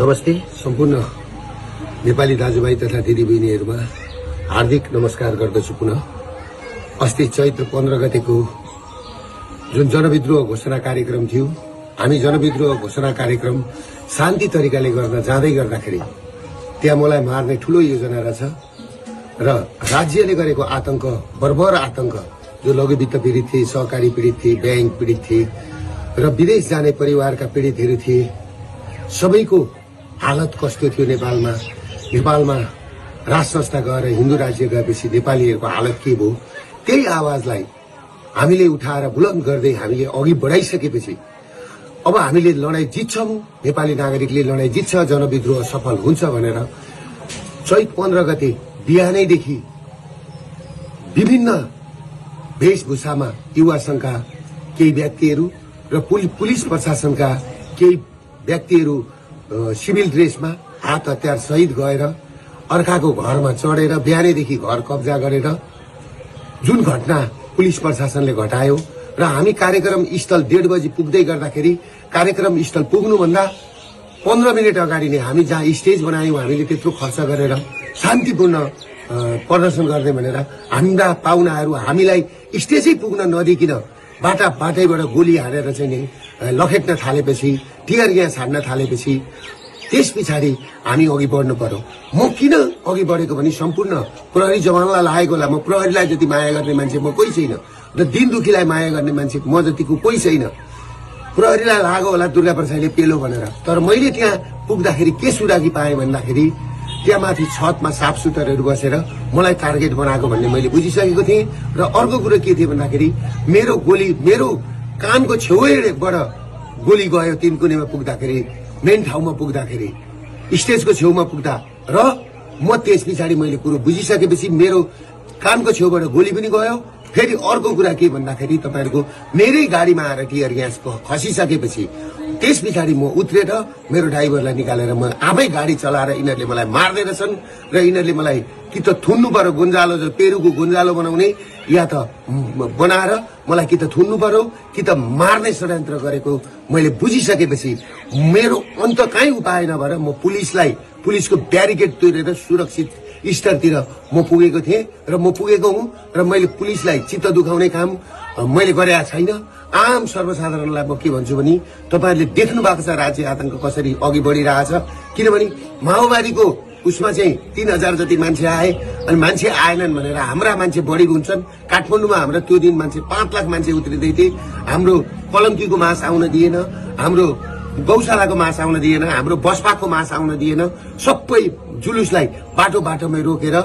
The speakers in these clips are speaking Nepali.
नमस्ते सम्पूर्ण नेपाली दाजुभाइ तथा दिदीबहिनीहरुमा हार्दिक नमस्कार गर्दछु। पुनः अस्ति चैत्र 15 गतेको जुन जनविद्रोह घोषणा कार्यक्रम थियो, हामी जनविद्रोह घोषणा कार्यक्रम शान्ति तरिकाले गर्न जाँदै गर्दाखेरि त्यहाँ मलाई मार्ने ठूलो योजना रहेछ र राज्यले गरेको आतंक, बर्बर आतंक, जो लघुवित्त पीडित थिए, सहकारी पीडित थिए, बैंक पीडित थिए र विदेश जाने परिवारका पीडितहरू थिए, सबैको हालत कस्तो थियो नेपालमा राज संस्था गएर हिन्दू राज्य गएपछि नेपालीहरूको हालत के भयो, त्यही आवाजलाई हामीले उठाएर बुलन्द गर्दै हामीले अघि बढाइसकेपछि अब हामीले लडाई जित्छौं, नेपाली नागरिकले लडाई जित्छ, जनविद्रोह सफल हुन्छ भनेर चैत 15 गते बिहानैदेखि विभिन्न वेशभूषामा युवा संघका केही व्यक्तिहरू र पुलिस प्रशासनका केही व्यक्तिहरू सिभिल ड्रेसमा हात हतियार सहित गएर अर्काको घरमा चढेर बिहानैदेखि घर कब्जा गरेर जुन घटना पुलिस प्रशासनले घटायो र हामी कार्यक्रम स्थल 1:30 बजे पुग्दै गर्दाखेरि कार्यक्रम स्थल पुग्नुभन्दा 15 मिनेट अगाडि नै हामी जहाँ स्टेज बनायौं, हामीले त्यत्रो खर्च गरेर शान्तिपूर्ण प्रदर्शन गर्ने भनेर हाम्रा पाहुनाहरू हामीलाई स्टेजै पुग्न नदिकिन बाटाबाट गोली हानेर चाहिँ नि लखेट्न थालेपछि, टियर ग्यास हान्न थालेपछि त्यस पछाडि हामी अघि बढ्नु पर्यो। म किन अघि बढेको भने सम्पूर्ण प्रहरी जवानलाई लागेको होला। म प्रहरीलाई जति माया गर्ने मान्छे म कोही छैन र दिन दुखीलाई माया गर्ने मान्छे म जतिको कोही छैन। प्रहरीलाई लागेको होला दुर्गा प्रसादले पेलो भनेर, तर मैले त्यहाँ पुग्दाखेरि के सुरागी पाएँ भन्दाखेरि त्यहाँ माथि छतमा साफसुतरहरू बसेर मलाई टार्गेट बनाएको भन्ने मैले बुझिसकेको थिएँ। र अर्को कुरो के थियो भन्दाखेरि मेरो कानको छेउबाट गोली गयो तिनकुनेमा पुग्दाखेरि, मेन ठाउँमा पुग्दाखेरि, स्टेजको छेउमा पुग्दा र म त्यस पछाडि मैले कुरो बुझिसकेपछि मेरो कानको छेउबाट गोली पनि गयो। फेरि अर्को कुरा के भन्दाखेरि तपाईहरुको मेरै गाडीमा आएर टियर ग्यास खसिसकेपछि त्यस पछाडि म उत्रेर मेरो ड्राइभरलाई निकालेर म आफै गाडी चलाएर यिनीहरूले मलाई मार्दै रहेछन् र यिनीहरूले मलाई कि त थुन्नु पर्यो, गुन्जालो जो पेरुको गुन्जालो बनाउने, या त बनाएर मलाई कि त थुन्नु पर्यो कि त मार्ने षड्यन्त्र गरेको मैले बुझिसकेपछि मेरो अन्त काहीँ उपाय नभएर म पुलिसको ब्यारिकेड तोडेर सुरक्षित स्तरतिर म पुगेको थिएँ र म पुगेको हुँ र मैले पुलिसलाई चित्त दुखाउने काम मैले गरेका छैन। आम सर्वसाधारणलाई म के भन्छु भने तपाईहरुले देख्नु भएको छ राज्य आतंक कसरी अघि बढिरहेछ। किनभने माओवादीको उसमा चाहिँ 3000 जति मान्छे आए अनि मान्छे आएनन् भनेर हाम्रा मान्छे बढी हुन्छन्। काठमाडौँमा हाम्रो त्यो दिन मान्छे 5 लाख मान्छे उत्रिदै थिए। हाम्रो कलम्कीको मास आउन दिएन, हाम्रो गौशालाको मास आउन दिएन, हाम्रो बसपाको मास आउन दिएन। सबै जुलुसलाई बाटोमै रोकेर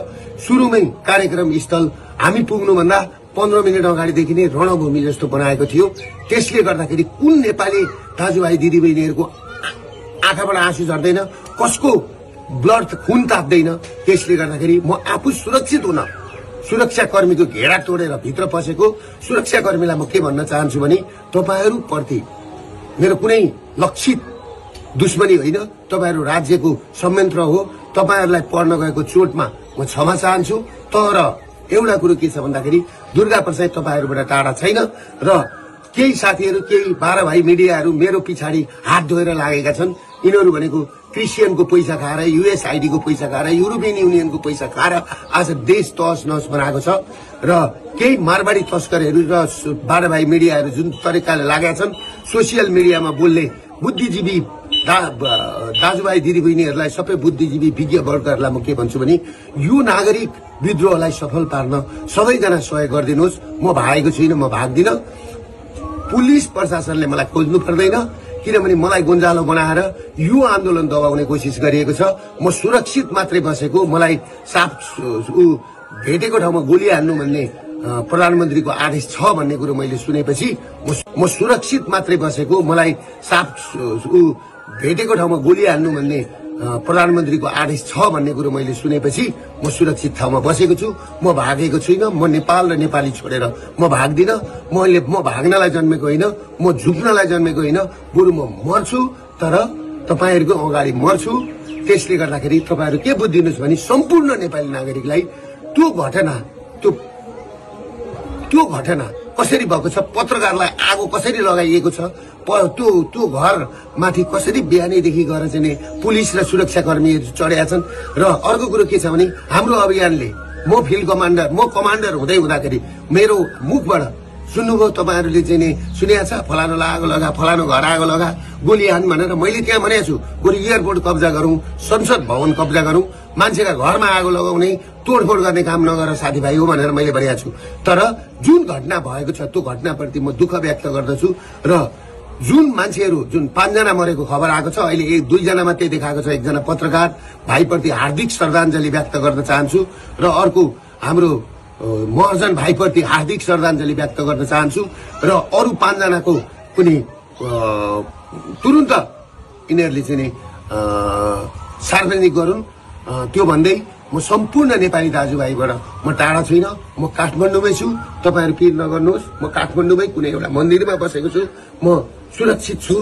सुरुमै कार्यक्रम स्थल हामी पुग्नुभन्दा 15 मिनेट अगाडिदेखि नै रणभूमि जस्तो बनाएको थियो। त्यसले गर्दाखेरि कुन नेपाली दाजुभाइ दिदीबहिनीहरूको आँखाबाट आँसु झर्दैन, कसको ब्लड खून ताप्दैन। त्यसले गर्दाखेरि म आफू सुरक्षित हुन सुरक्षाकर्मीको घेरा तोडेर भित्र पसेको सुरक्षाकर्मीलाई म के भन्न चाहन्छु भने तपाईहरु प्रति मेरो कुनै लक्षित दुश्मनी होइन, तपाईहरु राज्यको संयन्त्र हो। तपाईहरुलाई पर्न गएको चोटमा म क्षमा चाहन्छु। तर एउटा कुरो के छ भन्दाखेरि दुर्गा प्रसाद तपाईहरुबाट टाढा छैन र केही साथीहरु, केही 12 भाइ मिडियाहरु मेरो पछाडि हात धोएर लागेका छन्। यिनीहरु भनेको क्रिस्चियनको पैसा खाएर, युएसआईडी को पैसा खाएर, युरोपियन युनियनको पैसा खाएर आज देश तहस नहस बनाएको छ र केही मारवाडी तस्करहरु र 12 भाइ मिडियाहरु जुन तरिकाले लागेका छन् सोशल मिडियामा बोल्ने बुद्धिजीवी दाजुभाइ दिदीबहिनीहरुलाई, सबै बुद्धिजीवी विज्ञ वर्गहरुलाई म के भन्छु भने यो नागरिक विद्रोहलाई सफल पार्न सबैजना सहयोग गरिदिनुहोस्। म भागेको छैन, म भाग्दिन। पुलिस प्रशासनले मलाई खोज्नु पर्दैन, किनभने मलाई गुन्जालो बनाएर यो आन्दोलन दबाउने कोसिस गरिएको छ। म सुरक्षित मात्रै बसेको, मलाई साफ भेटेको ठाउँमा गोली हान्नु भन्ने प्रधानमन्त्रीको आदेश छ भन्ने कुरो मैले सुनेपछि म सुरक्षित मात्रै बसेको, मलाई साफ भेटेको ठाउँमा गोली हान्नु भन्ने प्रधानमन्त्रीको आदेश छ भन्ने कुरो मैले सुनेपछि म सुरक्षित ठाउँमा बसेको छु। म भागेको छुइनँ। म नेपाल र नेपाली छोडेर म भाग्दिन। म भाग्नलाई जन्मेको होइन, म झुक्नलाई जन्मेको होइन, बरु म मर्छु तर तपाईहरुको अगाडि मर्छु। त्यसले गर्दाखेरि तपाईहरु के बुझिदिनुस् भने सम्पूर्ण नेपाली नागरिकलाई त्यो घटना कसरी भएको छ, पत्रकारलाई आगो कसरी लगाइएको छ, त्यो घर माथि कसरी बिहानैदेखि गएर चाहिँ पुलिस र सुरक्षाकर्मीहरू चढेका छन्। र अर्को कुरो के छ भने हाम्रो अभियानले म फिल्ड कमान्डर, म कमान्डर हुँदै हुँदाखेरि मेरो मुखबाट सुन्नुभयो तपाईहरुले चाहिँ नि सुनेको छ, फलानालाई आगो लगा, फलानो घर आगो लगा, गोली हान भनेर मैले त्यहाँ भनेको छु। गोली एयरपोर्ट कब्जा गरौं, संसद भवन कब्जा गरौं, मान्छेका घरमा आगो लगाउने, तोडफोड गर्ने काम नगर साथीभाइ हो भनेर मैले भनेको छु। तर जुन घटना भएको छ त्यो घटनाप्रति म दुःख व्यक्त गर्दछु र जुन मान्छेहरू जुन 5 जना मरेको खबर आएको छ, अहिले 2 जना मात्रै देखाएको छ, एकजना पत्रकार भाइप्रति हार्दिक श्रद्धाञ्जली व्यक्त गर्न चाहन्छु र अर्को हाम्रो महर्जन भाइप्रति हार्दिक श्रद्धाञ्जली व्यक्त गर्न चाहन्छु र अरु 5 जनाको पनि तुरुन्त यिनीहरूले चाहिँ नि सार्वजनिक गरून्। त्यो भन्दै म सम्पूर्ण नेपाली दाजुभाइबाट म टाढा छैन, म काठमाडौँमै छु। तपाईहरु पिर नगर्नुहोस्, म काठमाडौँमै कुनै एउटा मन्दिरमा बसेको छु, म सुरक्षित छु।